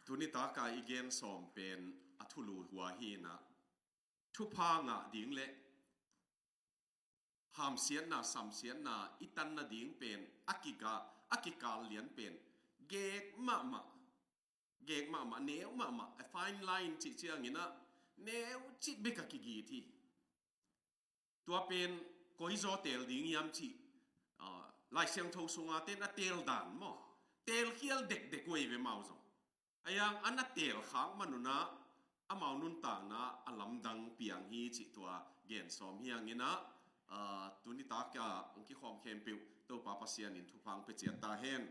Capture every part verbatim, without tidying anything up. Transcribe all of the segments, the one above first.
Tuni taka i gen sawm pen a thulu hua hi inah, thupha ngah ding le hamsiatna, samsiatna i tan nading pen a kika, a kikal lian pen gek mahmah, gek mahmah, neu mahmah, a fine line cih cianginah neu cit bek a kigit hi. Tua pen koizaw teel ding hiam cih, ah, Lai Siangtho sunga ten a teel dan maw, teelkhial dekdek uh ei ve mau zong. A yang a na teel khak manunah amau nuntakna a lamdang piang hi cih tua gen sawm hianginah, ah, tuni taka hong kikhawm khempeuh Topa Pasian in thupha hong pia ciat ta hen.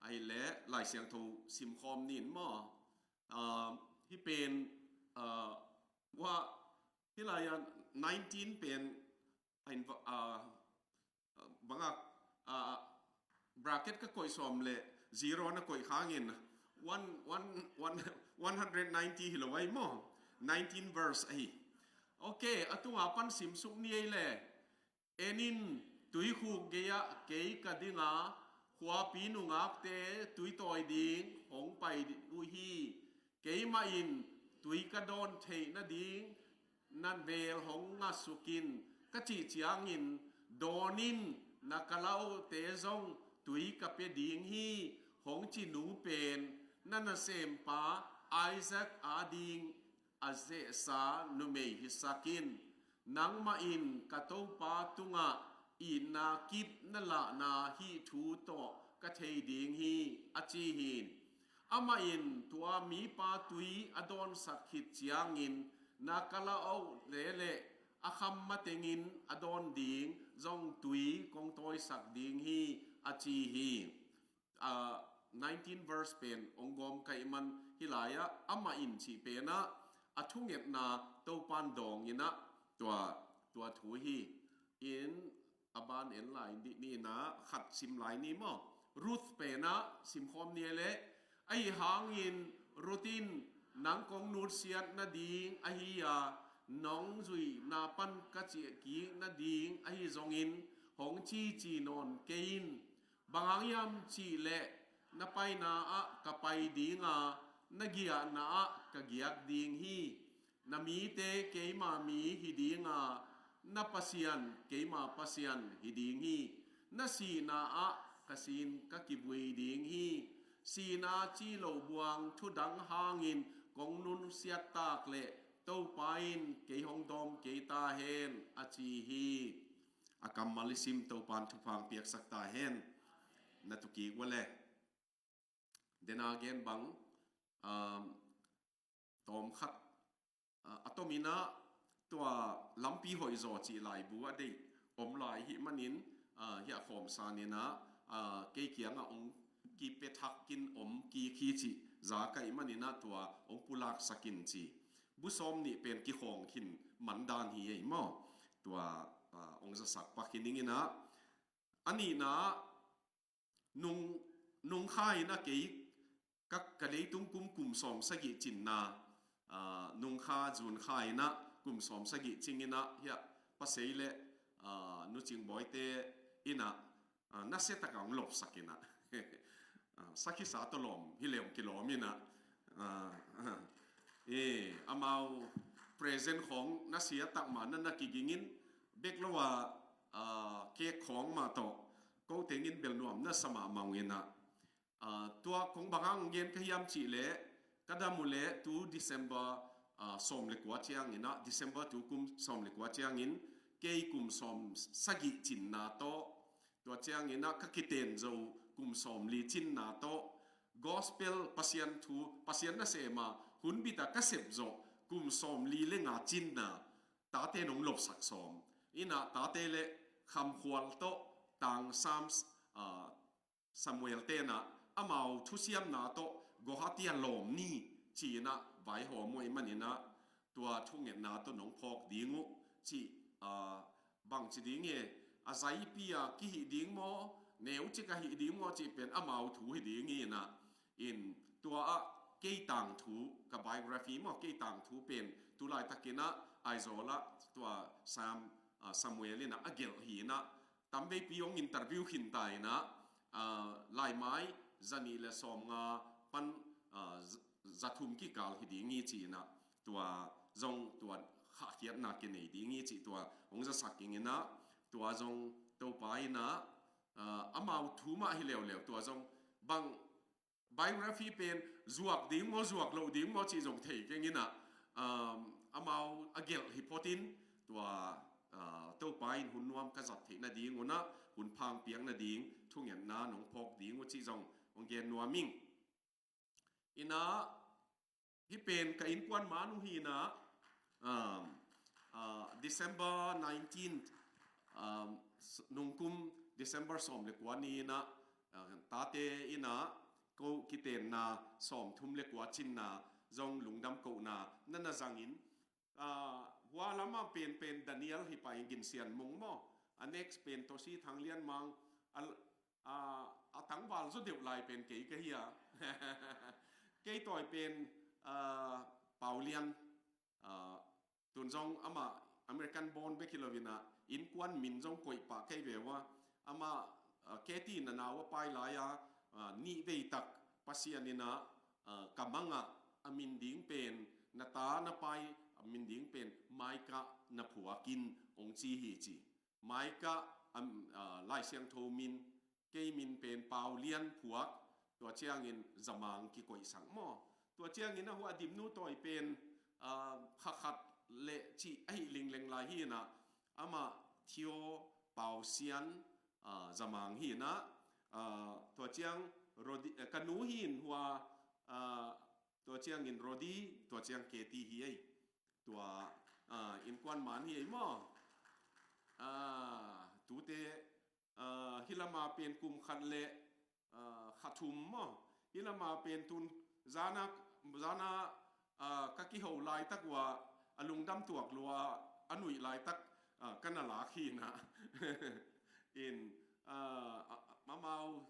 Ahileh Lai Siangtho simkhawm nin maw. Ah, hih pen, ah, wa hih lai-ah nineteen pen a in va-, ah, ah, bangak, ah, bracket ka koih sawm le zero na koih khangin one, one, one, one hundred ninety hi lo ai maw. Nineteen verse ahi. Ok, a tunga pan simsuk ni ei le. En in, tuikhuk gei-ah kei ka dinga, khuapi nungakte tuitawi ding hong pai uh hi. Keimah in tui ka dawn theih nading na bel hong ngahsuk in, ka cih ciangin, dawn in, na kalaote zong tui ka pia ding hi, hong ci nu pen na nasempa Isaac ading a zehsa numei hisak in. Nangmah in ka Topa tungah itna kip na lahna hih thu tawh ka thei ding hi, a ci hi. Amah in tua mipa tui a dawnsak khit ciangin, na kalaote le a kham matengin a dawn ding zong tui kong tawisak ding hi, a ci hi. Ah, nineteen verse pen hong gawm ka hih man hih lai-ah, amah in cih penah a thungetna Topan dawnginah tua, tua thu hi. In a ban en lai dih ni inah khat sim lai ni maw. Ruth penah simkhawm ni le. Ahi hangin Ruth in nang kong nutsiat nading ahi a, nong zuihna pan ka ciahkik nading ahi zongin hong cici nawn kei in. Bang hang hiam cih leh na paina ah ka pai ding a, na giahna ah ka giak ding hi. Na mite keima mi hi ding a, na Pasian keima Pasian hi ding hi. Na sihna ah ka sin ka kivui ding hi. Sihna ci lo buang thudang hangin kong nutsiat tak leh Topa in kei hong dawm kei ta hen, a ci hi. A kammal i sim Topan thupha hong piaksak ta hen. Na tukik ua le. Dena gen bang, um, tawm khat, uh, a tominah tua Lampi Hoih Zaw cih laibu a deih om lai hih manin, uh, hiah khawm saninah, uh, kei kiangah hong kipia thakin om kik hi cih za ka hih maninah tua hong pulaksakin ci. Bu sawm nih pen kikhawng khin mandan hi ei maw. Tua, ah, hong zasak pak hi ninginah. A nihna nung, nungkha in a kei ka, ka leitung kum kum sawm sagih cinna, ah, nungkha zunkha inah kum sawm sagih cinginah hiah pasei le, ah, nucing bawite inah, ah, nasia taka hong lopsak inah. Ah, sakhi sa tawh lawm hi le hong kilawm inah. Ah, ah. Eh, amau present khawng nasia takmah na na kigingin bek lo a, ah, cake khawng mah tawh ko tengin bel nuam na sa mahmah hong inah. Ah, tua kong bang hang gen ka hiam cih leh ka dam uh leh tu December, ah, sawm le kua cianginah, December tu kum sawm le kua ciangin kei kum sawm sagih cinna tawh, tua cianginah ka kiten zo kum sawm li cinna tawh, gospel Pasian thu, Pasian nasema hun bita ka sep zawh kum sawm li le nga cinna tate nong lopsak sawm. Inah tate le Khamkhual tawh Tang Sam, ah, Samuel tenah amau thusiamna tawh Guwahati a lawm ni ci-inah vaihawm uh ahih maninah tua thungetna tawh nong phawk ding uh cih, ah, bangci ding e, a zaipi a kihih ding maw, neucik a hih ding maw cih pen amau thu hi ding hi inah. In tua ah kei tangthu, ka biography maw, kei tangthu pen tu laitakinah Aizawl ah tua Sam, ah, Samuel inah a gelh hi inah. Tamveipi hong interview khin ta inah, ah, laimai zanih le sawmnga pan, ah, z-, za thum kikal hi ding hi ci-in ah, tua zong tua khahkhiatna kinei ding hi cih tua hong zasak ing in ah, tua zong Topa in ah, ah, amau thu mah hi leuleu, tua zong bang biography pen zuak ding maw, zuak loh ding maw cih zong thei keng in ah, um, amau a gelh hi phot in, tua, ah, Topa in hun nuam ka zat theih nading un ah hun phang piak nading thungetna nong phawk ding uh cih zong hong gen nuam ing. In ah, hih pen ka innkuan man uh hi in ah, um, ah, December nineteenth, um, s-, nungkum December sawm le kua ni in ah, ah, tate in ah ko kitenna sawmthum le kua cinna zong lungdam kohna na na zang in, ah, hua lamah pen pen Daniel hi pah in, Gin Sian Mung maw. A next pen Tosi Thang Lian Mang, a, a, a tangval zaw deuh lai pen kei ka hi a. Kei tawi pen, ah, Pau Lian, ah, tun zong amah American born bek hi lo in ah, innkuan min zong koih pah kei ve ua. Amah, ah, Katie na nau a pai lai a, ah, nih vei tak Pasian in ah, ah, ka mang ah a min ding pen, na ta na pai a min ding pen Maika na phuak in hong ci hi ci. Maika, am, ah, Lai Siangtho min, kei min pen Pau Lian phuak, tua ciangin Zamang kikoihsak maw. Tua ciangin a hua dimnu tawi pen, ah, kha khat le cih ahi lingleng lai hi in ah, amah Thio Pau Sian, ah, Zamang hi in ah, ah, tua ciang Rodi, eh, ka nu hi in hua, ah, tua ciangin Rodi, tua ciang Katie hi ei. Tua, ah, innkuan man hi ei maw. Ah, tute, ah, hih lama pen kum khat le, ah, kha thum maw. Hih lama pen tun zana, zana, ah, ka kiho laitak ua, a lungdam tuak lua, a nuih laitak, ah, ka na lak hi in ah. In, ah, ah, amau,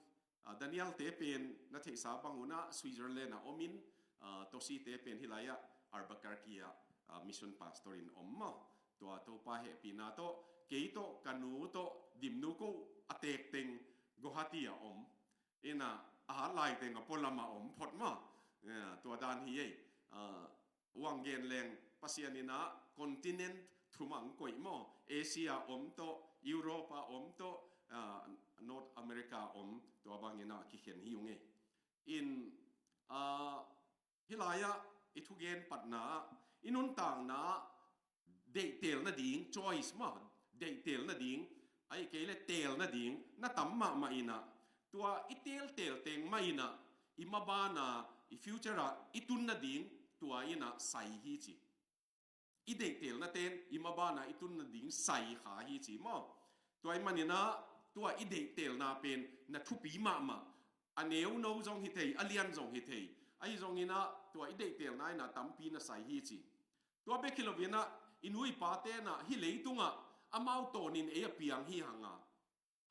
ah, Daniel te pen na theihsa bang un ah Switzerland ah om in, ah, Tosi te pen hih lai ah Albuquerque ah, ah, mission pastor in om maw. Tua Topa hehpihna tawh, kei tawh, ka nu tawh, dimnu ko a teek teng Guwahati ah om. In ah, a hat lai teng a pualam ah om phot maw. Ya, tua dan hi ei. Ah, uang gen leng Pasian in ah continent thum ah hong koih maw. Asia om tawh, Europe ah om tawh, ah, North America om, tua bangin ah kikhen hi ung ei. In, ah, hih lai ah i thugen patna ah, i nuntakna ah deihtel nading, choice maw, deihtel nading, ahih kei le teel nading na tam mahmah in ah, tua i teelteel teng mah in ah, i maban a, i future ah i tun nading, tua in ah sai hi ci. I deihtelna ten i maban a i tun nading sai kha hi ci maw. Tua ahih manin ah, tua i deihtelna pen na thupi mahmah. A neuno zong hi thei, a lian zong hi thei. Ahi zongin ah, tua i deihtelna in ah tampi na sai hi ci. Tua bek hi lo in ah, i nu i pa ten ah hih leitung ah amau tawnin ei a piang hi hang a.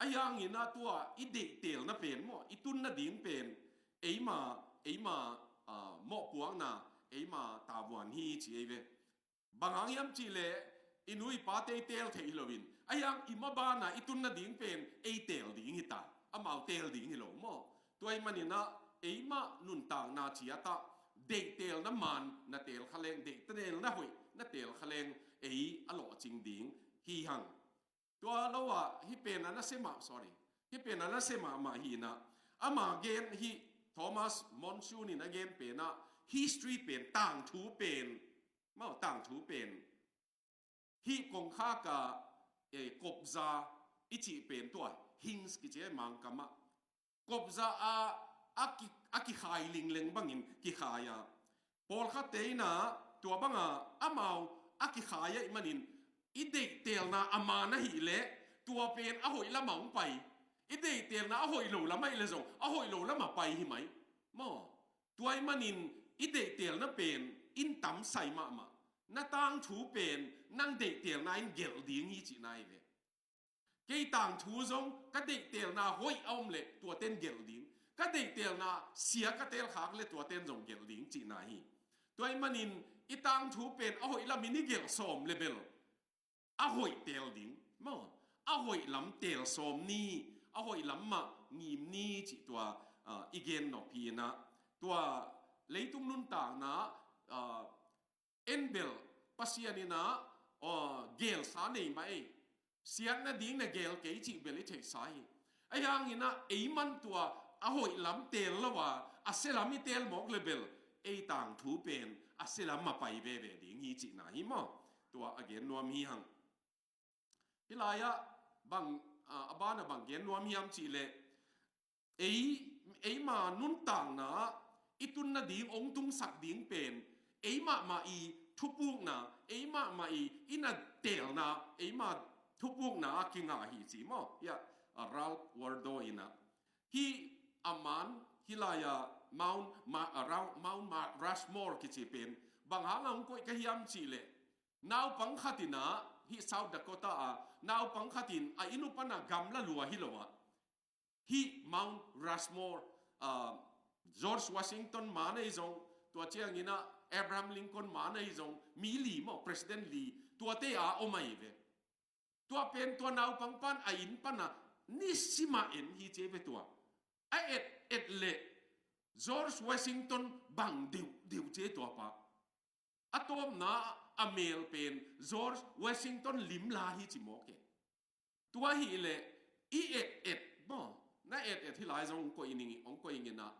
Ahi hangin ah, tua i deihtelna pen maw, i tun nading pen eima, eima, ah, mawhpuakna, eima tavuan hi ci ei ve. Bang hang hiam cih leh, i nu i pate i teel theih hi lo in, ahi hang i maban a i tun nading pen ei teel ding hi ta, amau teel ding hi lo maw. Tua ahih manin ah, eima nuntakna ciat ah deihtelna man na teel kha leng, deihtelna hoih na teel kha leng, ei a lawhcing ding hi hang. Tua lo ah, hih pen a nasia mah, sorry. Hih pen a nasia mahmah hi in ah, ama gen, hih Thomas Monson in a gen pen ah, history pen, tangthu pen, maw, tangthu pen, hih kongkhak ah, eh, kopza i cih pen tua, hinge kici a, Mangkam ah kopza a, a ki, a kikhai lingleng bangin kikhai a. Pawlkhatte in ah tua bang a amau a kikhai ahih manin, i deihtelna a man ahih leh tua pen a hoih lam ah hong pai. I deihtelna a hoih lo lam ahih leh zong a hoih lo lam ah pai hi mai. Maw, tua ahih manin i deihtelna pen in tam sai mahmah. Na tangthu pen nang deihtelna in gelh ding hi cihna hi ve. Kei tangthu zong ka deihtelna hoih a om leh tua ten gelh ding, ka deihtelna sia ka teel khak leh tua ten zong gelh ding cihna hi. Tua ahih manin i tangthu pen a hoih lamin i gelh sawm leh bel a hoih teel ding. Maw, a hoih lam teel sawm ni, a hoih lam mah ngim ni cih tua, ah, i gen nop hi in ah. Tua Leitung nuntakna, ah, en bel Pasian in ah, aw, gelsa nei mah ei. Siatna ding na gel kei cih bel i theihsa hi. Ahi hangin ah ei man tua a hoih lam teel lo a, a sia lam i teel mawk le bel ei tangthu pen a sia lam a pai veve ding hi cihna hi maw? Tua a gen nuam hi hang. Hih lai-ah bang, ah, a banah bang gen nuam hiam cih leh, ei, eima nuntakna ah i tun nading hong tungsak ding pen, ei mahmah i thupukna, ei mahmah i, i na teelna, eima thupukna ah kinga hi ci maw? Hiah, ah, Ralph Waldo Emerson in ah, hih a man, hih lai-ah Mount, Ma-, ah, Rau-, Mount Ma-, Rushmore kici pen bang hangah hong koih ka hiam cih leh, naupang khat in ah, hih South Dakota ah naupang khat in a inn uh pan ah gamla lua hi lo ah, hih Mount Rushmore, ah, George Washington man ahi zong, tua ciangin ah Abraham Lincoln man ahi zong, mi li maw, President li, tuate a om ahi ve. Tua pen tua naupang pan a inn pan ah nisim a en hi ci ve tua. A et et leh George Washington bang deuhdeuh ci tua pa. A tawpna a mel pen George Washington lim la hi ci mawk e. Tua hi leh i et et maw, na et et hih lai zong hong koih ning, hong koih ning in ah,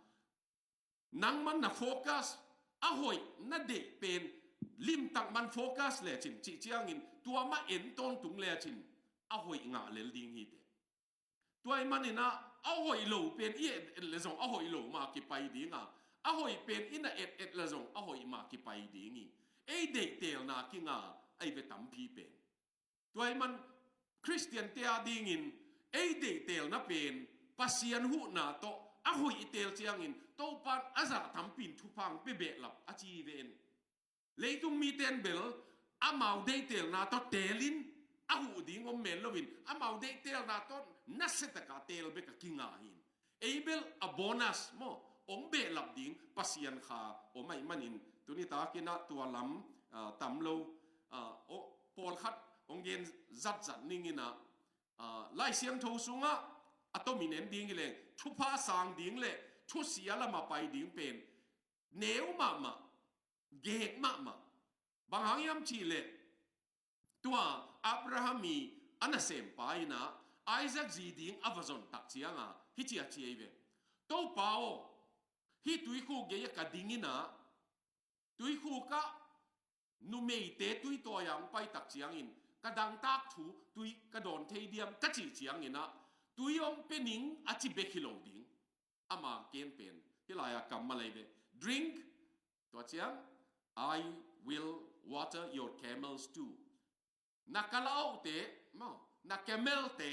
nangman na focus, a hoih na deih pen limtak man focus lecin, cih ciangin tua mah en tawntung lecin a hoih ngah lel ding hi teh. Tua ahih manin ah a hoih lo pen i et et le zong a hoih lo mah kipai ding a, a hoih pen i na et et le zong a hoih mah kipai ding hi. Ei deih teelna kinga ahi ve tampi pen. Tua ahih man Khristiante a dingin ei deih teelna pen Pasian huhna tawh a hoih i teel ciangin Topan a zah tampi in thupha hong pia behlap a ci hi ve in. Leitung mite in bel amau deih teelna tawh teelin a huh ding om men loin, amau deih teelna tawh nasia takin teel bek a kinga hi in. Ei bel a bonus maw, hong behlap ding Pasian kha om ahih manin, tuni takin ah tua lam, ah, tam lo, ah, aw, pawlkhat hong gen zatzat ning in ah, ah, Lai Siangtho sungah a tomin en ding hi leng, thupha sang ding le thusia lam a pai ding pen neu mahmah, gek mahmah. Bang hang hiam cih leh, tua Abraham i a nasempa in ah Isaac zi ding a va zon tak ciangin hih ci a ci hi ve. Topa aw, hih tuikhuk gei-ah ka ding in ah, tuikhuk ah numeite tui tawi-a hong pai tak ciangin ka dangtak thu tui ka dawn thei diam ka cih ciangin ah, tui hong pia ning a ci bek hi lo ding. Ama ken pen hih lai-ah kammal ahi ve. Drink, tua ciang, "I will water your camels too." Na kalaohte maw, na camelte,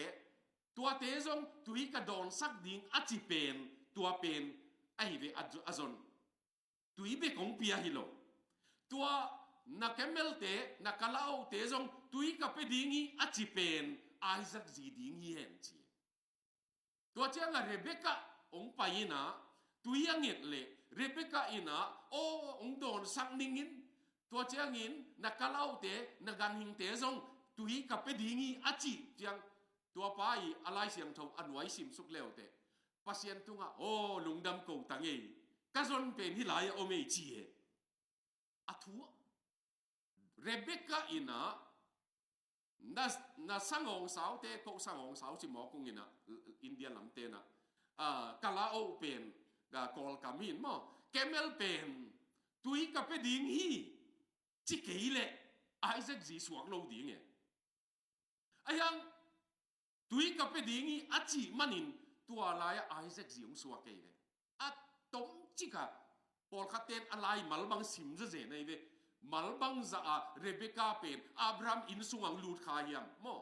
tuate zong tui ka dawnsak ding a ci pen, tua pen ahi ve a, a zon. Tui bek hong pia hi lo. Tua na camelte, na kalaohte zong tui ka pia ding hi a ci pen Isaac zi ding hi hen ci. Tua ciangin Rebekah hong pai in ah, tui a nget leh Rebekah in ah, aw, hong dawnsak ning in, tua ciangin na kalaohte, na ganhingte zong tui ka pia ding hi a cih ciang, tua pa i a Lai Siangtho a nuai simsuk le uh teh, Pasian tungah, aw, lungdam ko ta ngei, ka zon pen hih lai-ah om ei ci hi. A thu, Rebekah in ah, na, na sangawng saute, ko sangawng sau ci mawk ung in ah, India lamte in ah, ah, kalaoh pen, ah, Kawlkam hi in maw, camel pen tui ka pia ding hi ci kei leh Isaac zi suak lo ding e. Ahi hang tui ka pia ding hi a cih manin tua lai-ah Isaac zi hong suak kei ve. A tomcik a, pawlkhatte in a lai mal bang sim zezen ahi ve. Mal bangzah a Rebekah pen Abraham inn sungah hong lut kha hiam maw?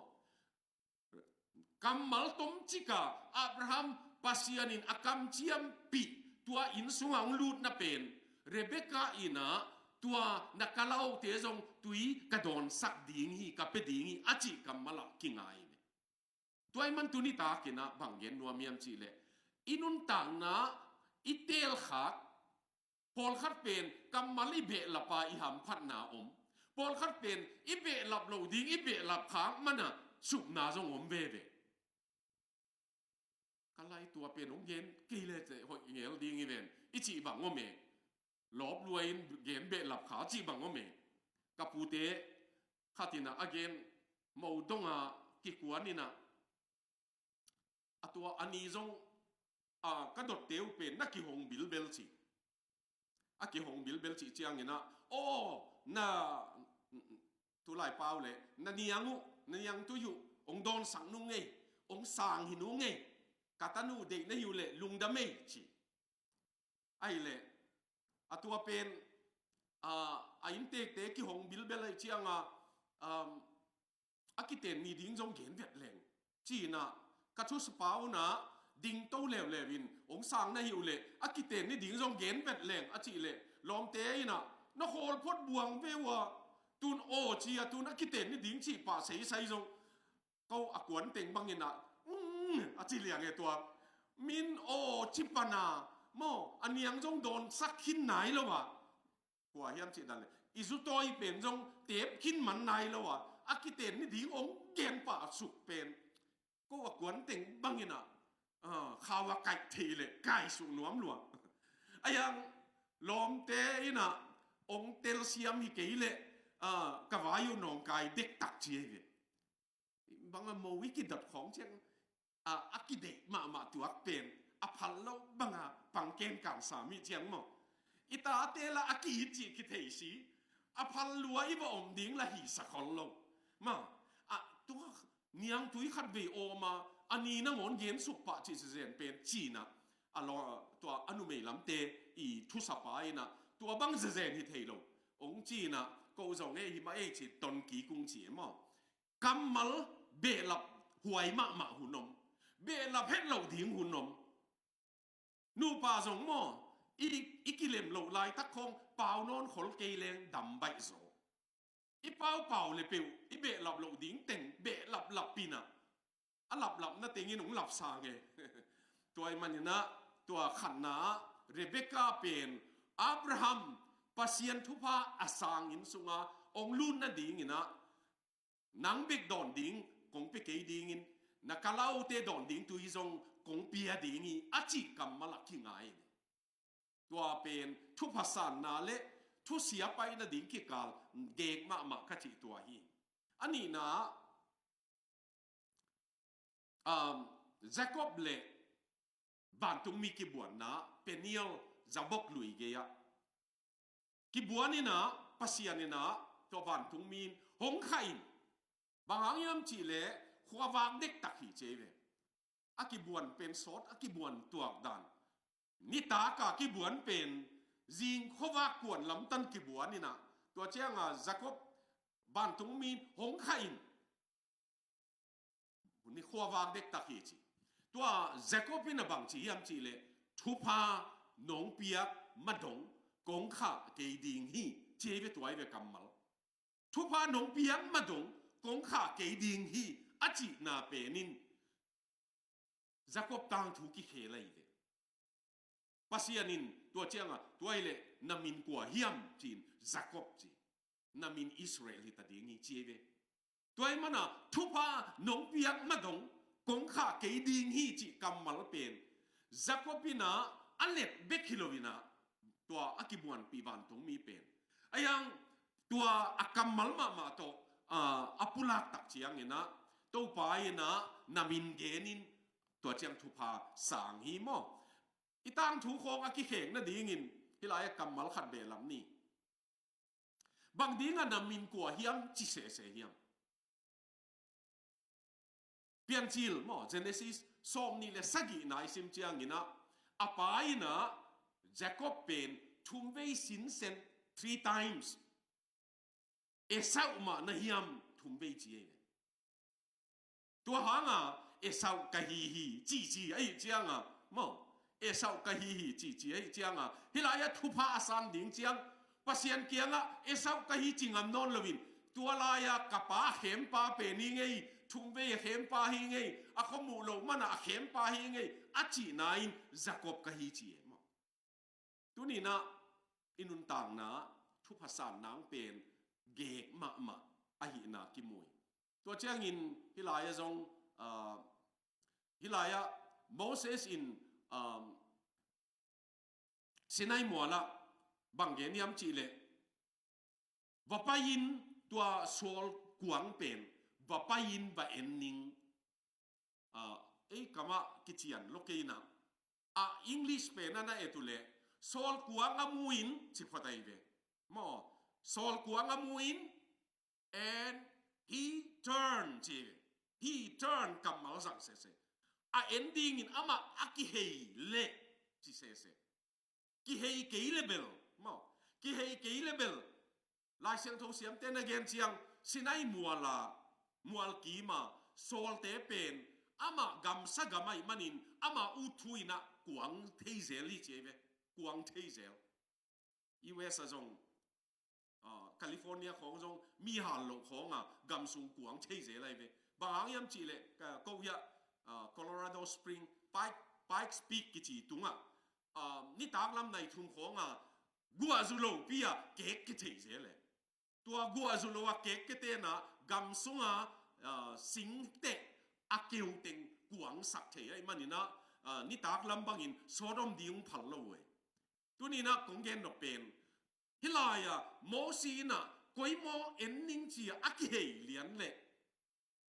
Kammal tomcik a Abraham Pasian in a kamciampih tua inn sungah hong lutna pen, Rebekah in ah, tua na kalaohte zong tui ka dawnsak ding hi, ka pia ding hi a cih kammal ah kinga hi ve. Tua ahih man tuni takin ah bang gen nuam hiam cih leh, i nuntakna i teelkhak, pawlkhat pen kammal i behlap a i hamphatna om, pawlkhat pen i behlap lo ding, i behlap khak man a supna zong om veve. Ka lai, tua pen hong gen kei le teh hoih ngel ding hi ven i cih bang om e. lawp lua in gen behlap kha cih bang om e. Ka pute khat in ah a gen, mo dong a kikuan in ah, a tua a ni zong, a, ka dotte uh pen na kihong bilbel ci. A kihong bilbel cih ciangin ah, aw, na, tulai pau le, na niang uh, na niangtui uh hong dawnsak nung ei, hong sang hi nung ei, ka tanu deih na hi uh leh lungdam ei ci. Ahih leh a tua pen, a, a inntekte kihong bilbel ahih ciang a, um, a kiten ni ding zong gen vet leng ci-in ah, ka thusapa un ah dingto leuleu in, hong sang na hi uh leh a kiten ni ding zong gen vet leng a cih leh, lawmte in ah, na khawl phot buang ve uh a, tun aw ci a, tun a kiten ni ding cih pah seisai zong, ko a kuan teng bangin ah, "Mm," a ci liang e tua. Min aw ci pan a, maw, a niang zong dawnsak khin nai lo a. Kua hiam cih dan le, i zutawi pen zong tep khin man nai lo a, a kiten ni ding hong gen pah suk pen, ko a kuan teng bangin ah, ah, khau a kaih thei leh kaih suk nuam lua. A yang lawmte in ah hong telsiam hi kei leh, ah, ka vai uh nawngkai dektak ci ei ve. Bang a mo i kidot khawng ciang, a, a kideih mahmah tuak pen a phal loh bang a pang ken kan sa mi ciang maw? I tate lah a ki-it cih kithei si, a phal lua i va om ding lah hisa khol lo. Maw, a, tua niangtui khat vei om a, a ni nangawn gen suk pah cih zezen pen ci-in ah, a law, tua a numei lamte i thusapa in ah, tua bang zezen hi thei lo. Hong ci-in ah, ko zong e hi mah ei ci, ton kik ung ci e maw? Kammal behlap huai mahmah hun om. Behlap het loh ding hun om. Nupa zong maw, i, i kilem loh laitak khawng pau nawn khol kei leng dam baih zaw. I paupau le peuh, i behlap loh ding teng, behlap lap in ah, a laplapna tengin hong lapsang e. Tua ahih manin ah, tua khatna ah, Rebekah pen Abraham, Pasian thupha a sang inn sungah hong lut nadingin ah, nang bek dawn ding kong pia kei dingin, na kalaute dawn ding tui zong kong pia ding hi, a cih kammal ah kingai. Tua pen thupha sanna le thusia paina ding kikal gek mahmah ka cih tua hi. A nihna ah, um, Jacob le vantungmi kibuanna, Peniel, Jabok lui gei ah kibuan in ah, Pasian in ah, tua vantungmi in hong khah in, bang hang hiam cih leh khuavak dektak hi ci ei ve. A kibuan pen sawt, a kibuan tuak dan. Nitak a kibuan pen zing khuavak kuan lamtan kibuan in ah, tua ciang a Jacob vantungmi in hong khah in, ni khuavak dektak hi ci. Tua Jacob in a bang ci hiam cih leh, thupha nong piak madong kong khah kei ding hi ci ei ve, tua ei ve kammal. Thupha nong piak madong kong khah kei ding hi, a cihna pen in Jacob tangthu kikhel ahi ve. Pasian in tua ciang a, tua ahih leh na min kua hiam ci-in, Jacob ci. Na min Israel hi ta ding hi ci ei ve. Tua ahih man a thupha nong piak madong kong khah kei ding hi cih kammal pen Jacob in ah a let bek hi lo in ah, tua a kibuanpih vantungmi pen, a yang tua a kammal mahmah tawh, ah, a pulak tak ciangin ah, Topa in ah na min gen in, tua ciang thupha sang hi maw? I tangthu khawng a kikheng nadingin hih lai-ah kammal khat behlap ni. Bang dingah na min kua hiam ci sese hiam? Piancil maw, Genesis sawm nih le sagihna i sim ciangin ah, a pa in ah Jacob pen thumvei sinsen, three times. Esau mah na hiam thumvei ci ei ve. Tua hang a Esau ka hi hi cici ahih ciang a, maw, Esau ka hi hi cici ahih ciang a, hih lai-ah thupha a san ding ciang, Pasian kiangah Esau ka hi ci ngam nawn loin, tua lai-ah ka pa a khempa pen hi ngei, thumvei a khempa hi ngei, a khuamuh loh man a a khempa hi ngei, a cihna in Jacob ka hi ci e maw? Tuni-in ah i nuntakna ah thupha san nang pen gek mahmah ahihna kimu hi. Tua ciangin hih lai-ah zong, ah, hih lai-ah Moses in, um, Sinai mual ah Bang gen hiam cih leh, va pai-in tua sawl kuang pen va pai-in va en ning. Ah, ei kamah kician lo kei na. Ah, English pen a na et uh leh, sawl kuang a mu-in ci phot ahi ve. Maw, sawl kuang a mu-in, and he turned ci ve. He turned kammal zang sese. A en dingin amah a kihei leh ci sese. Kihei kei le bel, maw, kihei kei le bel. Lai Siangtho siamte na gen ciang, Sinai mual a, mual kim a sawlte pen amah gamsa gam ahih manin amah ut thu in ah kuang thei zel hi ci ahi ve. Kuang thei zel. U S a zong, ah, California khawng zong mi hal loh khawng a gam sung kuang thei zel ahi ve. Bang hang hiam cih leh, ah, ko hiah, ah, Colorado Spring, Pike, Pikes Peak kici tungah, ah, nitak lam nai thum khawng a guahzu lopi a kek kithei zel e. Tua guahzu lo a kek kite'n ah gam sung a, ah, singteh a keu teng kuangsak thei ahih manin ah, ah, nitak lam bangin Sodom ding phal lo e. Tuni in ah kong gen nop pen, hih lai-ah Mosi in ah koi maw en ning ci-a a kihei lian leh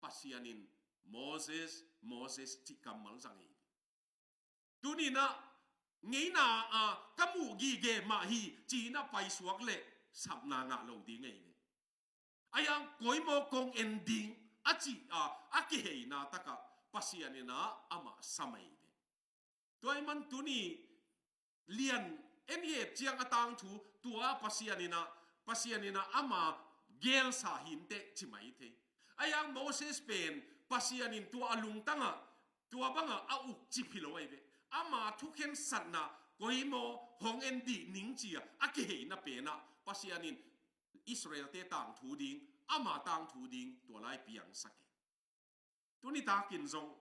Pasian in, "Moses, Moses," cih kammal zang hi. Tuni in ah ngeina a ka muh gige mah hi ci-in ah paisuak leh sapna ngah lo ding ahi ve. Ahi hang koi maw kong en ding a cih a, a kiheina takah Pasian in ah amah sam ahi ve. Tua ahih man tuni lian en i et ciang a tangthu, tua Pasian in ah, Pasian in ah ama gelsa hi inteh ci mai thei. Ahi hang Moses pen Pasian in tua a lungtang ah, tua bang ah a ukcip hi lo ahi ve. Ama thukhensatna, koi maw hong en dih ning ci-a a kiheina pen ah Pasian in Israel-te tangthu ding, ama tangthu ding tua lai piangsak hi. Tuni takin zong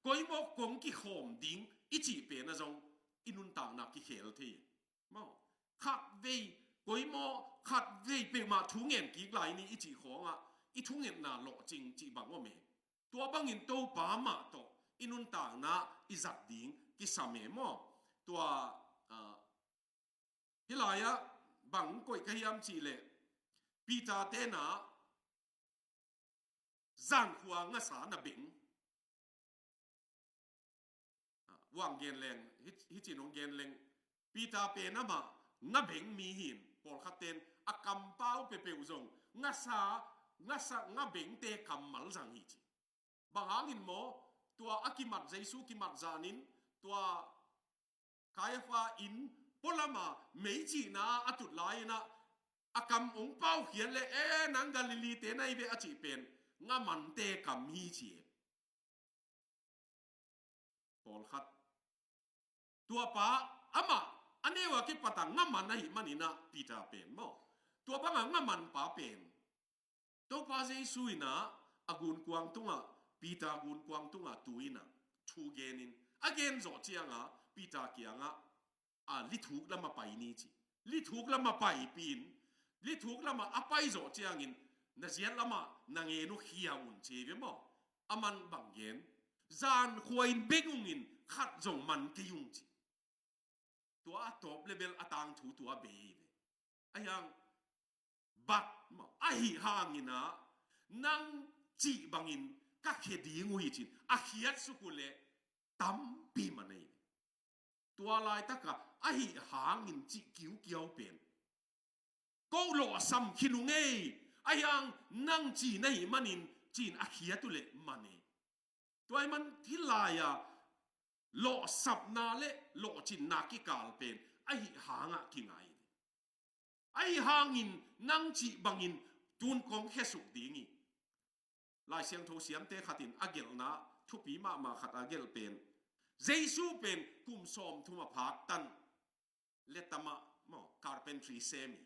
koi maw kong kikhawm ding i cih pen ah zong i nuntakna kikhel thei. Maw, khatvei, koi maw khatvei peuhmah thungen kik lai ni i cih khawng ah i thungetna lawhcing cih bang om e. Tua bangin Topa mah tawh i nuntakna i zat ding kisam e maw. Tua, ah, hih lai-ah bang koih ka hiam cih leh, Peter-te'n ah zan khua ngasa na beng. Ah, uang gen leng, hi, hi ci-in hong gen leng, Peter pen amah nga beng mi hi in, pawlkhatte'n a kampau peuhpeuh zong ngasa, ngasa, nga bengte kammal zang hi ci. Bang hangin maw, tua a kimat, Jesu kimat zanin, tua Kaiafa inn pualam a meicihna a tut lai-in ah, a kam hong paukhiat leh, "E, nang Galilee-te na hi ve," a cih pen nga mante kam hi ci e. Pawlkhat. Tua pa amah a neu a kipat a nga man ahih manin ah Peter pen maw, tua bang a nga man pa pen Topa Jesu in ah a gunkuang tungah, Peter gunkuang tungah tu in ah thu genin, a gen zawh ciang ah Peter kiangah, "A, lithuk lam a pai ni," ci. Lithuk lam a paipih in, lithuk lam ah a pai zawh ciangin, "Na ziat lam ah na ngen uh khia un," ci hi ve maw. Aman bang gen, "Zan khua in beng ung in, khat zong man kei ung," ci. Tua a tawp leh bel a tangthu tua bei hi ve. Ahi hang, "But," maw, ahih hangin ah, "Nang cih bangin ka khia ding uh hi," ci-in a khiatsuk uh leh tampi man ahi ve. Tua laitak a "ahih hangin" cih kiukiau pen, "Ko lawhsam khin ung ei, ahi hang nang ci na hih manin," ci-in a khiat uh leh man e. Tua ahih man hih lai-a lawhsapna leh lawhcinna kikal pen "ahih hang" ah kingai hi. "Ahih hangin nang cih bangin tun kong khiasuk ding hi." Lai Siangtho siamte khat in a gelhna thupi mahmah khat a gelh pen, Jesu pen kum sawmthum a phak tan, letama, maw, carpentry sem hi.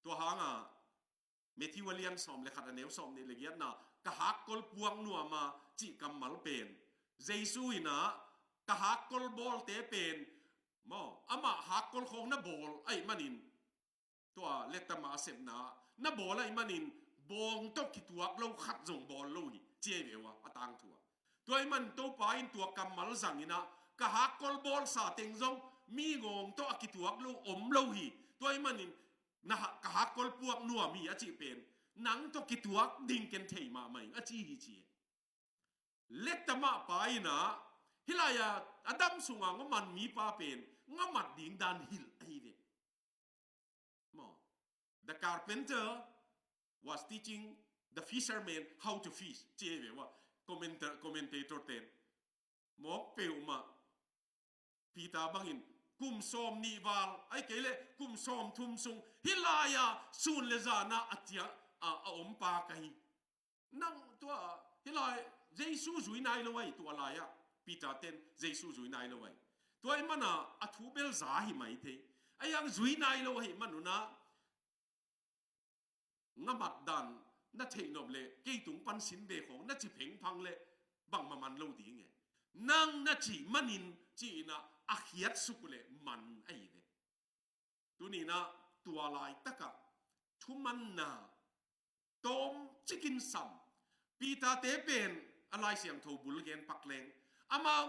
Tua hang a Matthew a lian sawm leh khat a neu sawmnih leh giatna, "Ka hakkol puak nuam a," cih kammal pen Jesu in ah, "Ka hakkol bawlte pen," maw, amah hakkol khawng na bawl ahih manin, tua letama a sepna na bawl ahih manin, "Bawng tawh kituak lo khat zong bawl lo hi," ci ahi ve ua, a tangthu ah. Tua ahih man Topa in tua kammal zangin ah, "Ka hakkol bawlsa teng zong Mi ngawng tawh a kituak lo om lo hi. Tua ahih manin na ha-, ka hakkol puak nuam hi a cih pen, nang tawh kituak ding ken thei mahmah ing a ci hi ci. Letta mah pa in ah, hih lai-a a dam sungah ngaman mipa pen ngamat ding dan hilh ahi ve. Maw, the carpenter was teaching the fisherman how to fish, ci ahi ve ua, commenta-, commentator ten. Mawk peuhmah Peter bangin kum sawm nih val, ahih kei leh kum sawm thum sung hih lai-a sun le zan ah a ciah a, a om pa ka hi. Nang tua, hih lai, Jesu zui nai lo ahi tua lai-ah. Peter ten Jesu zui nai lo ahi. Tua ahih mana a thu bel za hi mai thei. Ahi hang zui nai lo ahih man un ah, ngamat dan na theih nop leh kei tung pan sin ve khawng na ci phengphang leh bangmah man lo ding e. Nang na cih manin ci-in ah a khiat suk uh leh man ahi ve. Tuni-in ah tua laitakah thumanna tawmcik in sam. Peter-te pen a Lai Siangtho bul gen pak leng, amau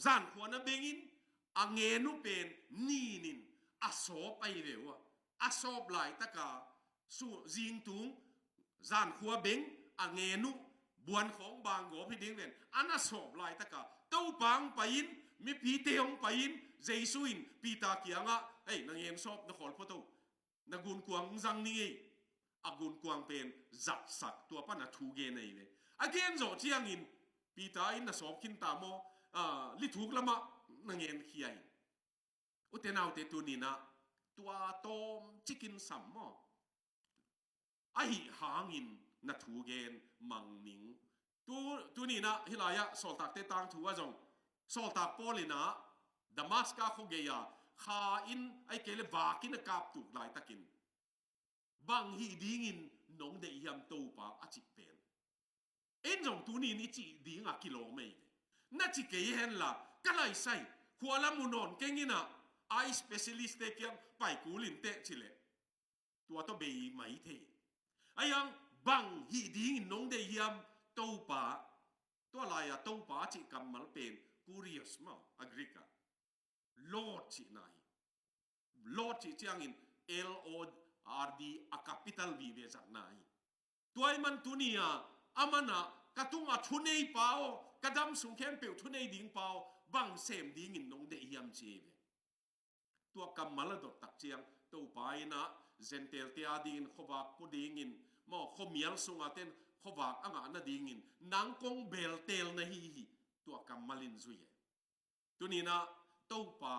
zankhua na bengin a ngen uh pen nin in a sawp ahi ve ua. A sawp laitaka su-, zingtung zankhua beng a ngen uh, buan khawng bang gawp hi ding ven. A na sawp laitaka Topa hong pai-in, mipite hong pai-in, Jesu in Peter kiangah, "Ei, na ngen sawp na khawl phot o, na gunkuang hong zang ning ei." A gunkuang pen zatsak, tua pan a thu gen ahi ve. A gen zawh ciangin Peter in, "Na sawp khin ta maw, ah, lithuk lamah na ngen khia in." Ute naute, tuni-in ah tua tawmcik in sam maw? Ahih hangin na thu gen mang ning. Tu, tuni-in ah hih lai-ah Sawltakte tangthu ah zong, Sawltak Paul in ah Damaska khuagei-a kha in, ahih kei leh vak in a kaptuk laitakin, "Bang hih dingin nong deih hiam Topa?" a cih pen, en zong tuni-in i cih dingah kilawm ei ve. Na ci kei henla, "Ka laisai, khua lam uh nawn keng in ah, eye specialist-te kiang pai kul in teh," ci leh tua tawh bei mai thei. Ahi hang, "Bang hih dingin nong deih hiam Topa?" Tua lai-a Topa a cih kammal pen kurios maw, a Greek ah. Lord cihna hi. Lord cih ciangin L O R D, a capital vive zatna hi. Tua ahih man tuni-a, aman ah, "Ka tungah thuneipa aw, ka dam sung khempeuh thunei dingpa aw, bang sem dingin nong deih hiam?" ci hi ve. Tua kammal a dot tak ciang, Topa in ah Gentile-te a dingin khuavak pua dingin, maw, khuamial sungah ten khuavak a ngah nadingin nang kong beltel na hi hi. Tua kammal in zui e. Tuni-in ah Topa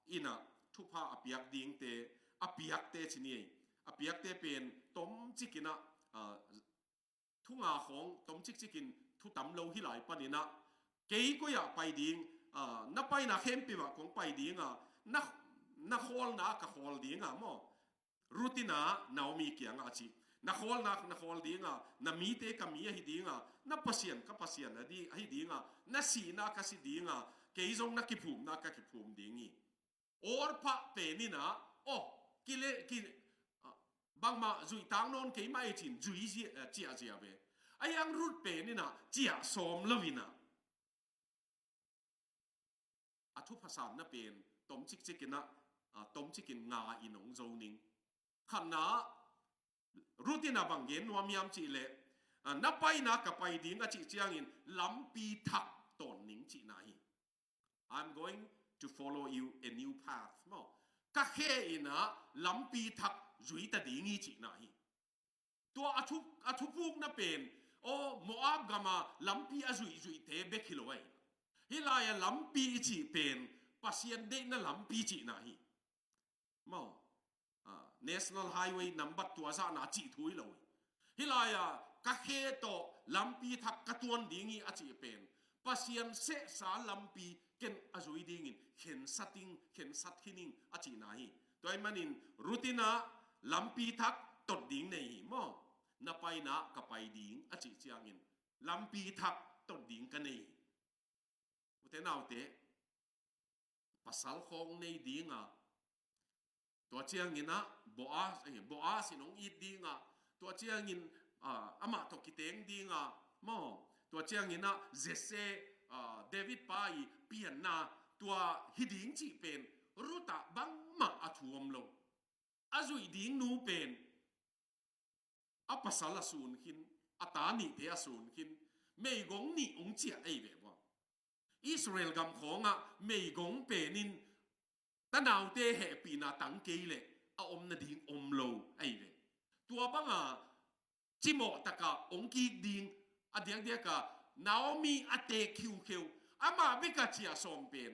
in ah thupha a piak dingte, a piakte ci ni ei. A piakte pen tomcik in ah, ah, thu nga khawng tomcik cikin thu tam lo hi lai panin ah, "Kei koi-ah pai ding, ah, na paina khempeuh ah kong pai ding a, na, na khawlna ka khawl ding a," maw. Ruth in ah Naomi kiangah a ci, "Na khawlna na khawl ding a, na mite ka mi ahi ding a, na Pasian ka Pasian ahi ding a, na sihna ka si ding a, kei zong na kiphumna ka kiphum ding hi." Orpah pen in ah, aw, kile, ki, ah, bangmah zuih tak nawn kei mah ei ci-in zui zia, eh, ciahzia ve. Ahi hang Ruth pen in ah ciah sawm lo in ah, a thupha sanna pen tomcik cikin ah, ah, tomcik in nga in hong zo ning. Khatna, Ruth in ah bang gen nuam hiam cih leh, ah, "Na paina ka pai ding," a cih ciangin, "Lampi thak tawn ning," cihna hi. "I'm going to follow you a new path," maw. "Ka khe in ah lampi thak zui ta ding hi," cihna hi. Tua a thu, a thupukna pen, aw, Moab gama lampi a zuihzuihte bek hi lo ei. Hih lai-a lampi i cih pen Pasian deihna lampi cihna hi. Maw, ah, National Highway number tua zahna cih thu hi lo hi. Hih lai-a, "Ka khe tawh lampi thak ka tuan ding hi," a cih pen Pasian sehsa lampi ken a zui dingin khensat ing, khensat khin ing a cihna hi. Tua ahih manin Ruth in ah lampi thak tot ding nei hi maw. "Na paina ka pai ding," a cih ciangin, "Lampi thak tot ding ka nei hi." Ute naute, pasal khawng nei ding a, tua ciangin ah Boaz, eh, Boaz in hong it ding a, tua ciangin, ah, amah tawh kiteng ding a, maw, tua ciangin ah Jesse, ah, David pa i pianna tua hi ding cih pen Ruth a zuih ding nu pen a pasal a sun khin, a ta nihte a sun khin, meigong nih hong ciah ahi ve bua. Israel gam khawngah meigong penin tanaute hehpihna tang kei leh a om nading om lo ahi ve. Tua banga cimawh taka hong kik ding a diakdiaka Naomi a teek khiukheu, amah beka ciah sawm pen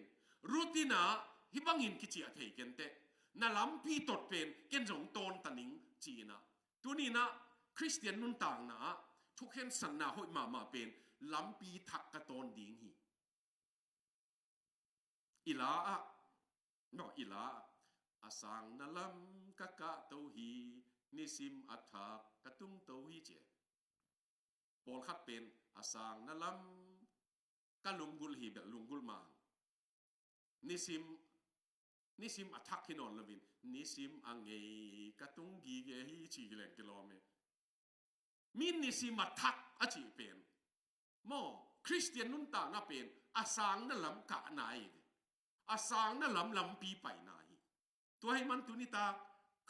Ruth in ah hih bangin kiciah thei kenteh, na lampi tot pen ken zong tawnta ning ci-in ah. Tuni-in ah Khristian nuntakna ah thukhensatna hoih mahmah pen lampi thak ka tawn ding hi. I la ah, no, i la ah, a sangna lam ka kahto hi, nisim a thak ka tungto hi ci e. Pawlkhat pen a sangna lam ka lunggulh hi bel lunggulh mah ang. Nisim, nisim a thak hi nawn loin nisim a ngei ka tung gige hi ci hi leng kilawm e. Mi nisim a thak a cih pen maw, Khristian nuntakna pen a sangna lam kahna hi ve. A sangna lam lampi paina hi. Tua hi man tuni tak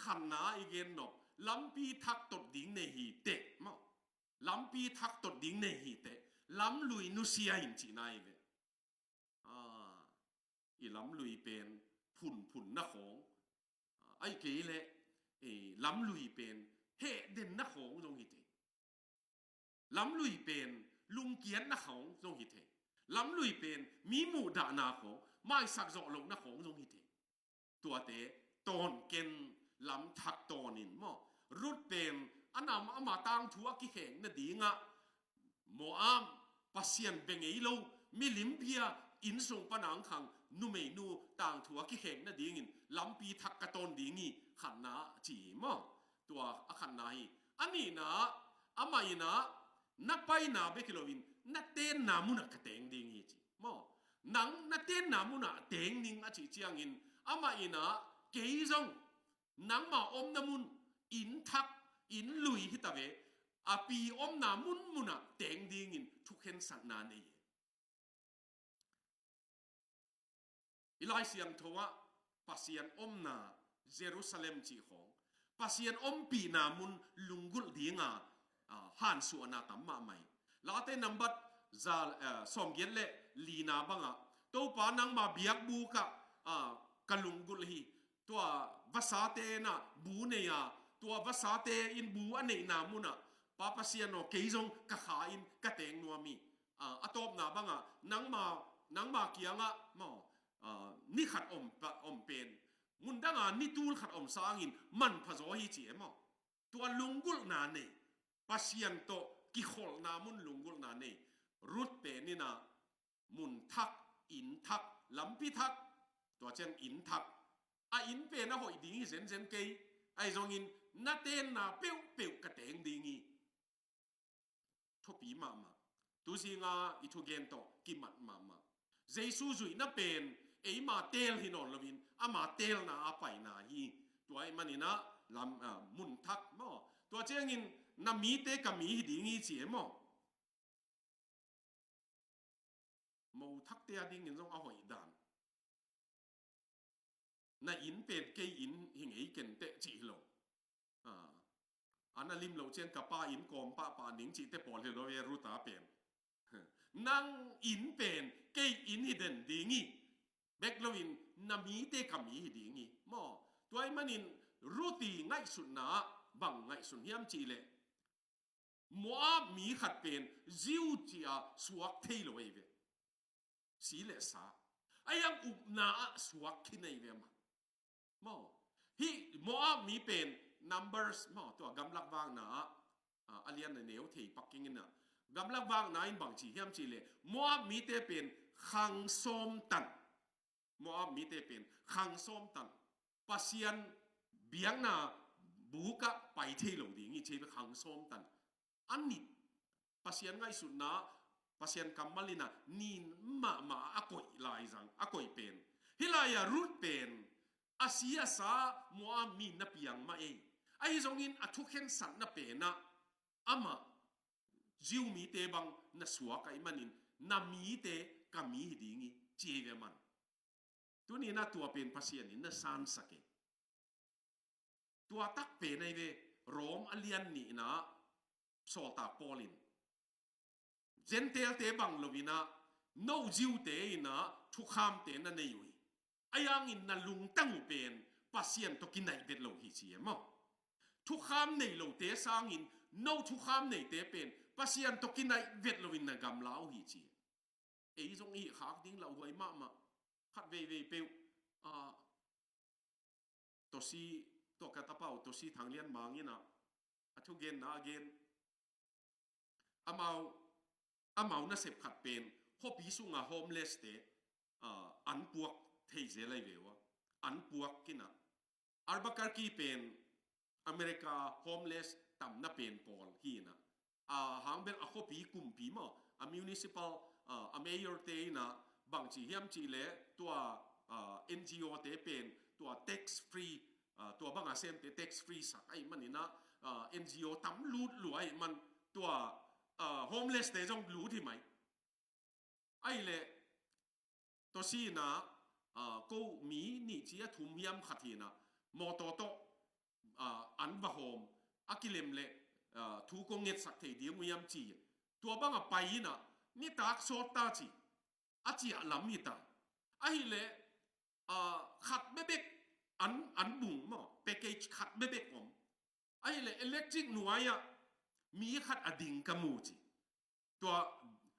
khanna i gen nop lampi thak tot ding nei hi teh maw. Lampi thak tot ding nei hi teh, lamlui nusia in cihna hi ve. Ah, i lamlui pen phunphun na khawng, ah, ahih kei leh, eh, lamlui pen hehden na khawng zong hi thei. Lamlui pen lungkiat na khawng zong hi thei. Lamlui pen mi muhdahna khawng, maisak zawh lohna khawng zong hi thei. Tuate tawn ken, lam thak tawnin maw. Ruth pen a nam ama tangthu a kikheng nadingah Moab, Pasian bia ngei lo, milim bia, inn sung pana hong khang numeinu tangthu a kikheng nadingin lampi thak ka tawn ding hi, khatna ci hi maw. Tua a khatna hi. A nihna, amah in ah na paina bek hi loin na tenna munah ka teng ding hi ci maw. Nang na tenna munah teng ning a cih ciangin amah in ah kei zong nangma omna mun, inn thak, inn lui hi ta ve, a pi omna munmunah teng dingin thukhensatna nei hi. I Lai Siangtho ah Pasian omna Jerusalem cih khawng, Pasian ompihna mun lunggulh dinga, ah, hansuahna tam mahmah hi. Late nambat za, eh, sawmgiat le lina bangah, Topa nangma biakbuk ah, ah, ka lunggulh hi. Tua vasate in ah bu nei a, tua vasate in bu a neihna munah, Pa Pasian aw, kei zong ka kha in ka teng nuam hi. Ah, a tawpna bangah nangma, nangma kiangah maw, ah, ni khat om pa, om pen, mundanga ni tul khat om sangin manpha zaw hi ci e maw. Tua lunggulhna nei, Pasian tawh kikholhna mun lunggulhna nei. Ruth pen in ah mun thak, inn thak, lampi thak, tua ciang inn thak. A inn pen a hoih ding hi zenzen kei, ahi zongin na tenna peuhpeuh ka teng ding hi. Thupi mahmah. Tuzinga i thugen tawh kimat mahmah. Jesu zuihna pen eima teel hi nawn loin ama teelna a paina hi. Tua ahih manin ah lam, ah, mun thak maw. Tua ciangin na mite ka mi hi ding hi ci e maw. Mo thakte a dingin zong a hoih dan. Na inn pen kei inn hi ngei kenteh cih hi lo. Ah. A na lim loh ciang ka pa inn kawm pahpah ning cihte pawl hi lo ve Ruth a pen. Nang inn pen kei inn hi den ding hi. Bek loin na mite ka mi hi ding hi. Maw. Tua ahih manin Ruth i ngaihsutna ah bang ngaihsun hiam cih leh Moab mi khat pen Jew ci-a suak thei lo ahi ve. Si le sa. A yang upna ah suak khin ahi ve mah. Maw. Hih Moab mi pen Numbers maw, tua gamlak vakna ah, ah, a lian a neu thei pak keng in ah. Gamlak vakna in bang ci hiam cih leh Moab mite pen khang sawm tan. Moab mite pen khang sawm tan. Pasian biakna buk ah pai thei lo ding hi ci hi ve khang sawm tan. A nit Pasian ngaihsutna, Pasian kammal in ah nin mahmah a koih lai zang, a koih pen. Hih lai-ah Ruth pen a si a sa Moab mi na piang mah ei. Ahi zongin a thukhensatna pen ah amah Jew mite bang na suak ahih manin na mite ka mi hi ding hi ci hi ve man. Tuni-in ah tua pen Pasian in na sansak e. Tua tak pen ahi ve, Rom a lian nihna sawltak Paul in Gentile-te bang lo inah, no Jew-te inah thukhamte na nei uh hi. Ahi hangin na lungtang uh pen Pasian tawh kinaih vet lo hi ci e maw. Thukham nei lote sangin no thukham neite pen Pasian tawh kinaih vet loin na gamla uh hi ci e. Ei zong i khak ding lauhuai mahmah. Khat veivei peuh, ah, Tosi, tua ka tapa uh Tosi Thang Lian Mang inah a thugenna a gen. Amau, amau nasep khat pen khuapi sunga homeless-te, ah, an puak thei zel ahi ve ua. An puak kinah. Albuquerque pen America homeless tamna pen pawl hi inah. A hang bel a khuapi kumpi maw, a municipal, ah, a mayor-te inah bangci hiam cihleh tua, ah, N G O-te pen tua tax free, ah, tua banga semte tax free sak ahih maninah, ah, N G O tam lut lua ahih man tua, ah, homeless-te zong lut hi mai. Ahih leh Tosi inah, ah, ko mi nih ci a thum hiam khat hi inah, mawtaw tawh, ah, an va hawm, a kilem leh, ah, thu kong ngetsak thei ding uh hiam ci. Tua banga pai inah, nitak sawt ta ci. A ciah lam hi ta. Ahih leh, ah, khat bekbek an, an bung maw, package khat bekbek om. Ahih leh electric nuai-ah mi khat a ding ka mu ci. Tua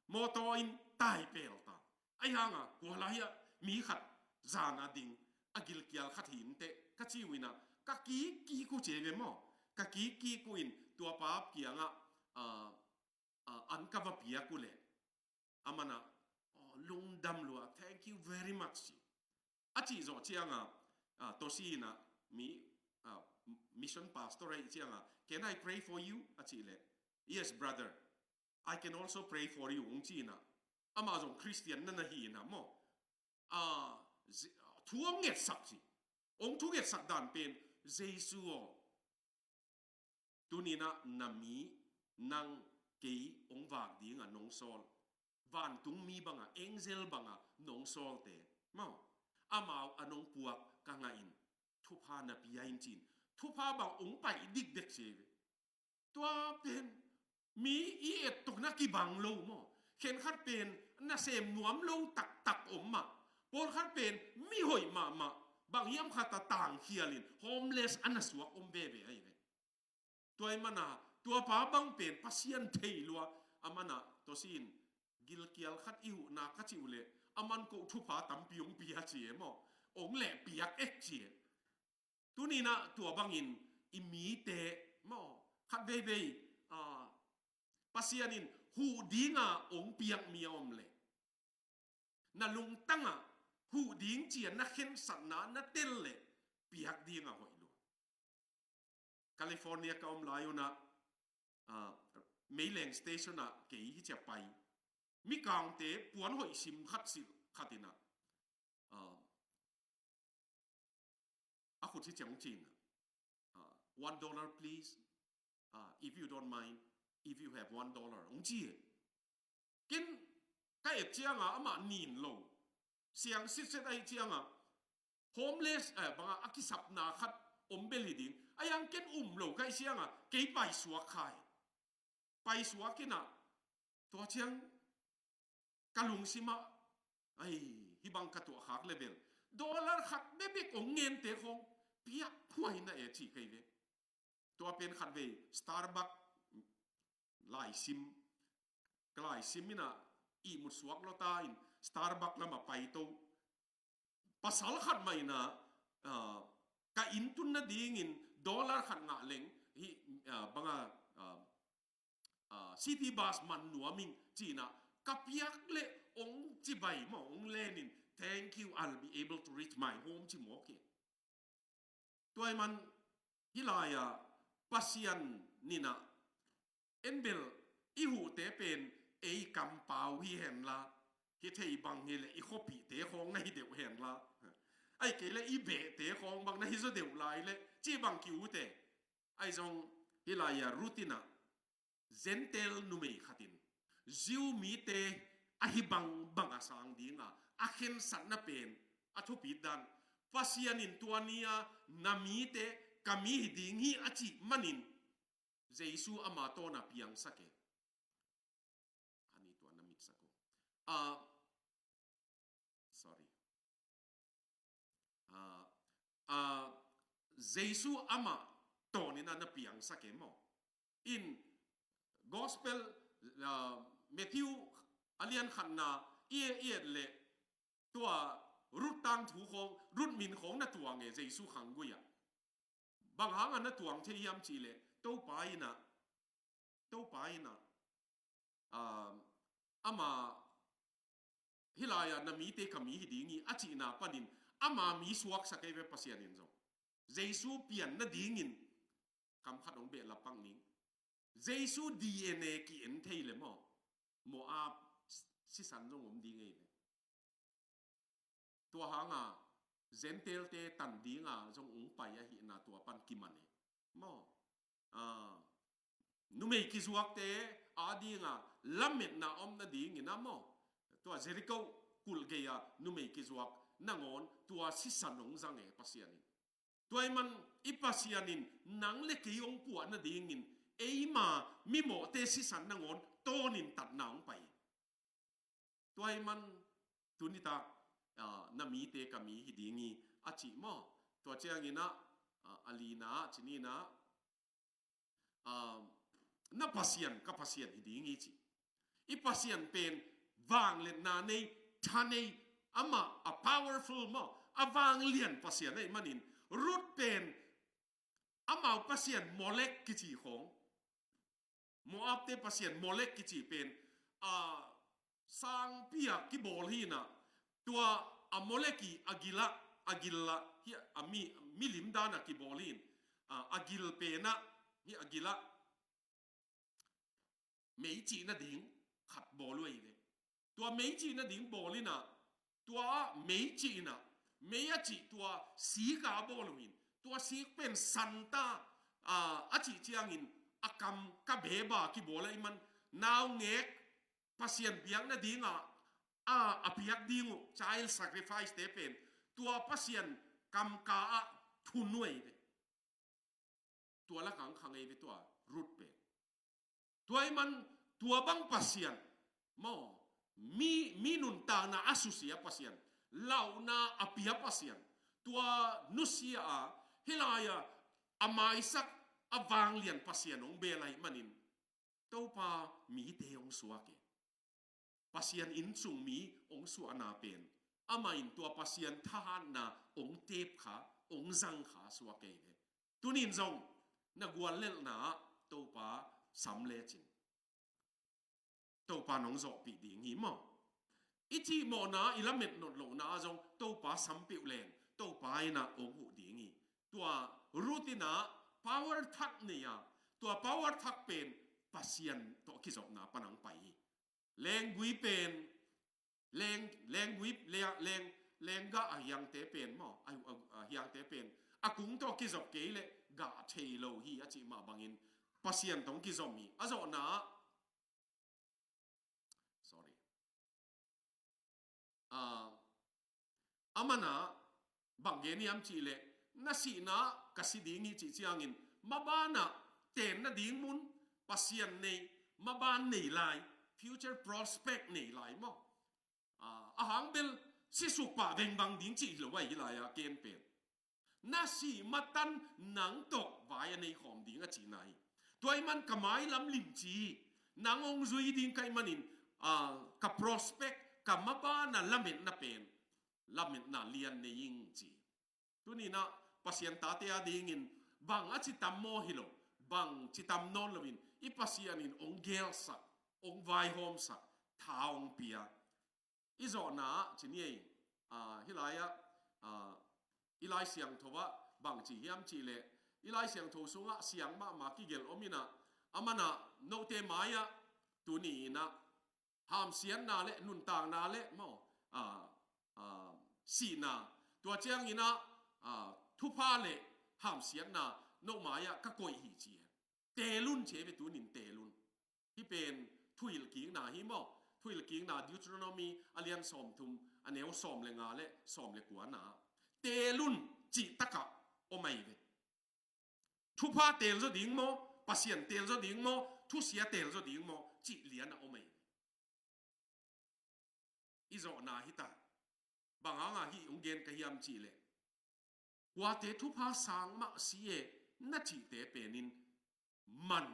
mawtaw in tai pel ta. Ahi hanga kua lai-ah mi khat zan a ding a gilkial khat hi inteh ka ci uh inah, ka kikkik uh ci e ve maw. Ka kikkik uh in tua pa kiangah, ah, ah, an ka va piak uh leh, amanah, oh, lungdam lua, "Thank you very much," ci. A cih zawh cianga, ah, Tosi inah mi, ah, mission pastor ahih cianga, "Can I pray for you?" a cih leh, "Yes, brother. I can also pray for you," hong ci inah. Amah zong Christian na na hi inah maw. Ah, zi-, thu hong ngetsak ci. Hong thungetsak dan pen, "Jesu aw, tuninah na mi, nang, kei hong vak dinga nong sawl, vantungmi banga, angel banga nong sawlte maw, amau a nong puak ka ngahin thupha na pia in," ci-in thupha bang hong paih dikdek ci e ve. Tua pen mi i et tawh na kibang lo maw. Khenkhat pen nasem nuam lo taktak om mah. Pawlkhat pen mihoih mahmah, bang hiam khat a tangkhialin homeless a na suak om veve ahi ve. Tua ahih mana tua pa bang pen Pasian thei lua, amanah Tosi in gilkial khat i huhna ka cih uh leh, aman ko thupha tampi hong pia ci e maw. Hong leh piak ek ci e. Tuninah tua bangin i mite maw, khat veivei, ah, Pasian in huh dinga hong piak mi a om leh, na lungtangah huh ding ci-a na khensatna na tel leh piak dinga hoih lua. California ka om lai unah, ah, meileng station ah kei hi ciah pai. Mikangte puan hoih sim khat silh khat inah, ah, a khut hi ciah hong ci inah, ah, "One dollar, please. Ah, if you don't mind, if you have one dollar," hong ci e. Ken ka et cianga amah nin lo, siang sitset ahi cianga homeless, eh, banga a kisapna khat om bel hi ding. Ahi hang ken um lo ka hih cianga kei paisuak khai. Paisuak inah tua ciang ka lungsimah, "Ai, hih bang ka tuahkhak leh bel dollar khat bekbek hong ngente khawng piak huai na e," ci kei ve. Tua pen khat vei Starbucks laisim, ka laisim inah ihmut suak lua ta in Starbucks lamah paito. Pasal khat mah inah, ah, ka inn tun nadingin dollar khat ngah leng hih, ah, banga, ah, ah, city bus man nuam ing ci inah ka piak leh hong cibai maw, hong lenin, "Thank you, I'll be able to reach my home," ci mawk hi. Tua ahih man hih lai-ah Pasian inah en bel i huhte pen ei kampau hi henla, hi thei bang hileh i khuapihte khawng na hi deuh henla, ahih kei leh i behte khawng bang na hi zaw deuh lai leh ci bang ki-ut e. Ahi zong hih lai-ah Ruth inah Gentile numei khat in Jew mite ahi bangbang a sang dinga a khensatna pen a thupit dan, Pasian in tua ni-a na mite ka mi hi ding hi a cih manin Jesu ama tawna piangsak e. Ani tua na mitsak o. Ah, sorry. Ah, ah, Jesu ama tawnin a na piangsak e maw. In Gospel, ah, Matthew a lian khatna i et, i et leh tua Ruth tangthu khawng, Ruth min khawng na tuang e Jesu khanggui ah. Bang hanga na tuang thei hiam cih leh Topa in a, Topa in a, ah, ama hih lai-ah na mite ka mi hi ding hi a cihna panin ama mi suaksak ei ve Pasian in zong. Jesu pian nadingin kam khat hong behlap pak ning. Jesu D N A ki-en thei le maw, Moab sisan zong om ding ei ve. Tua hanga Gentile-te tan dinga zong hong pai ahihna tua pan kiman e maw. Ah, numei kizuakte a dinga lametna om nadingin a maw, tua Jericho kulh gei-a numei kizuak nangawn tua sisan hong zang e Pasian in. Tua ahih man i Pasian in nang le kei hong puah nadingin eima mimawhte sisan nangawn tawnin tatna hong pai. Tua ahih man tuni tak, ah, na mite ka mi hi ding hi a cih maw. Tua ciangin a, ah, a lina ah, ci ni in a, ah, na Pasian ka Pasian hi ding hi ci. I Pasian pen vangliatna nei, tha nei, amah a powerful maw, a vanglian Pasian ahih manin Ruth pen amau pasian Molek kici khawng, Moabte pasian Molek kici pen, a, sangpi-a kibawl hi in a, tua Amolek i a gil ah, a gil ah, hih a mi, milim dan a kibawl hi in, a, a gil pen ah, hih a gil ah mei cih nading khat bawl uh ei ve. Tua mei cih nading bawl in a, tua ah mei cih in a, mei a cih tua sik a bawl uh hi in, tua sik pen santa, a, a cih ciangin a kam ka beba kibawl ahih man naungek Pasian biak nadinga a, a piak ding uh child sacrifice-te pen tua Pasian kamka ah thun uh ei ve. Tua lakah hong khang ei ve tua Ruth pen. Tua ahih man tua bang Pasian maw, mi, mi nuntakna a susia Pasian, lauhna a pia Pasian, tua nusia a, hih lai-ah a maisak a vanglian Pasian hong bel ahih manin Topa mite hong suak e. Pasian innsung mi hong suahna pen amah in tua Pasian thahatna hong tep kha, hong zang kha suak ei ve. Tuni in zong na guallelhna ah Topa sam lecin Topa nong zawhpih ding hi maw. I cihmawhna, i lamet notlohna ah zong Topa sampeuh leng Topa in a hong huh ding hi. Tua Ruth in a power thak nei a, tua power thak pen Pasian tawh kizopna pan hong pai hi. Lenggui pen, leng, lenggui, leng, leng, lenggah a hiangte pen maw, a, a, a hiangte pen a kung tawh kizop kei leh gah thei lo hi a cih mah bangin Pasian tawh hong kizom hi. A zawhna ah, sorry. Ah, a man a bang gen hiam cih leh, na sihna ah ka si ding hi cih ciangin maban ah tenna ding mun Pasian nei, maban nei lai, future prospect nei lai maw. Ah, a hang bel sisuk pah veng bang ding cih hi lo a, hih lai-ah ken pen. Na sih matan nang tawh vai a nei khawm ding a cihna hi. Tua ahih man ka mailam limci, nang hong zui ding ka hih manin, ah, ka prospect, ka maban a lametna pen lametna lian nei ing ci. Tuni in a Pasian tate a dingin bang a ci tam maw hi lo, bang ci tam nawn loin i Pasian in hong gelsak, hong vaihawmsak, tha hong pia. I zawhna ah ci ni ei, ah, hih lai-ah, ah, i Lai Siangtho ah bang ci hiam cih leh, i Lai Siangtho sungah siang mahmah kigelh om in a, a man a note mai-ah tuni in a hamsiatna le nuntakna le maw, ah, ah, sihna, tua ciangin a, ah, thupha le hamsiatna no mai-ah ka koih hi ci e. Teel un ci e ve, tuni in teel un. Hih pen Thuhilhkikna hi maw. Thuhilhkikna Deuteronomy a lian sawmthum, a neu sawm le nga le sawm le kuana ah teel un cih takah om ahi ve. Thupha teel zaw ding maw, Pasian teel zaw ding maw, thusia teel zaw ding maw, cih lian a om ei. I zawhna hi ta. Bang hanga hih hong gen ka hiam cih leh, kuate thupha sang mah si e na cihte penin man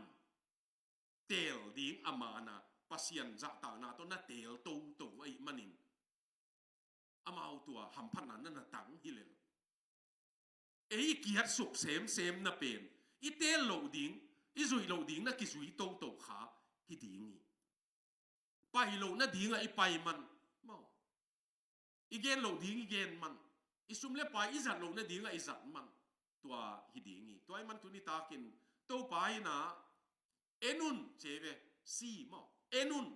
teel ding a mana, Pasian zahtakna tawh na teel toto ahih manin, amau tua hamphatna na na tang hi lel. Ei i kiatsuk semsem na pen, i teel loh ding, i zuih loh ding na kizui toto kha hi ding hi. Pai loh nadingah i pai man maw, i gen loh ding i gen man, i sum le pai i zat loh nadingah i zat man. Tua hi ding hi. Tua ahih man tuni takin Topa in ah, en un, ci ei ve, si maw, en un.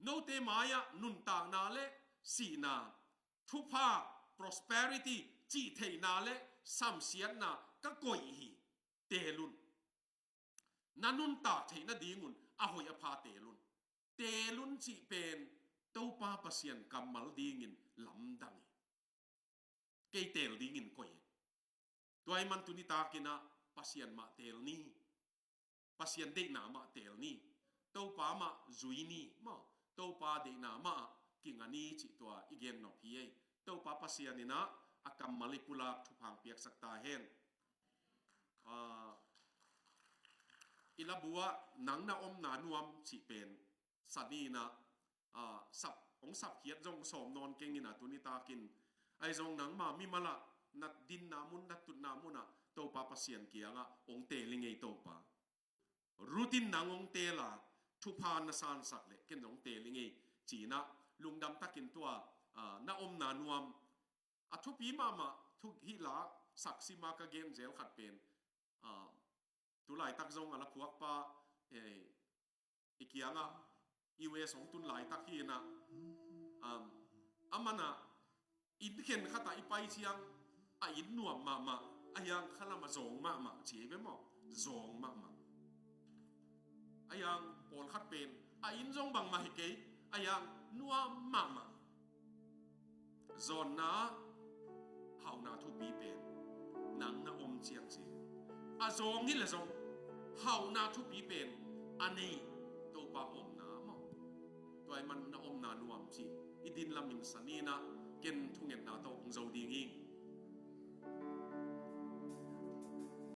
Note mai-ah nuntakna le sihna, thupha, prosperity, cihtheihna le samsiatna ka koih hi. Teel un. Na nuntak theih nadingun a hoih a pha teel un. Teel un cih pen Topa Pasian kammal dingin lamdang hi. Kei teel dingin koih hi. Tua ahih man tuni takin ah Pasian mah teel ni. Pasian deihna mah teel ni. Topa mah zui ni maw, Topa deihna mah kinga ni cih tua i gen nop hi ei. Topa Pasian in ah a kammal i pulak thupha hong piaksak ta hen. Ah, i labu-ah Nang na omna nuam cih pen sa ni in ah, ah, sap, hong sapkhiat zong sawm nawn keng in ah tuni takin, ahi zong nangma mimal ah na dinna mun, na tutna munah Topa Pasian kiangah hong teel ing ei Topa. Ruth in nang hong teel a, thupha na sansak leh ken zong teel ing ei, ci-in ah lungdam takin tua, ah, na omna nuam. A thupi mahmah thu hih la saksima ka gen zel khat pen, ah, tu laitak zong a la phuakpa, eh, i kiangah U S hong tun laitak hi in ah, um, aman ah inn khen khatah i pai ciang a inn nuam mahmah, a hiang khalam a zawng mahmah ci ei ve maw? Zawng mahmah. A hiang pawlkhat pen a inn zong bangmah hi kei, a hiang nuam mahmah. Zawnna hauhna thupi pen nang na om ciang ci. A zawng hi leh zong hauhna thupi pen a nei Topa omna maw? Tua ahih man na omna nuam ci. I din lamin sa ni in ah ken thungetna tawh hong zo ding hi.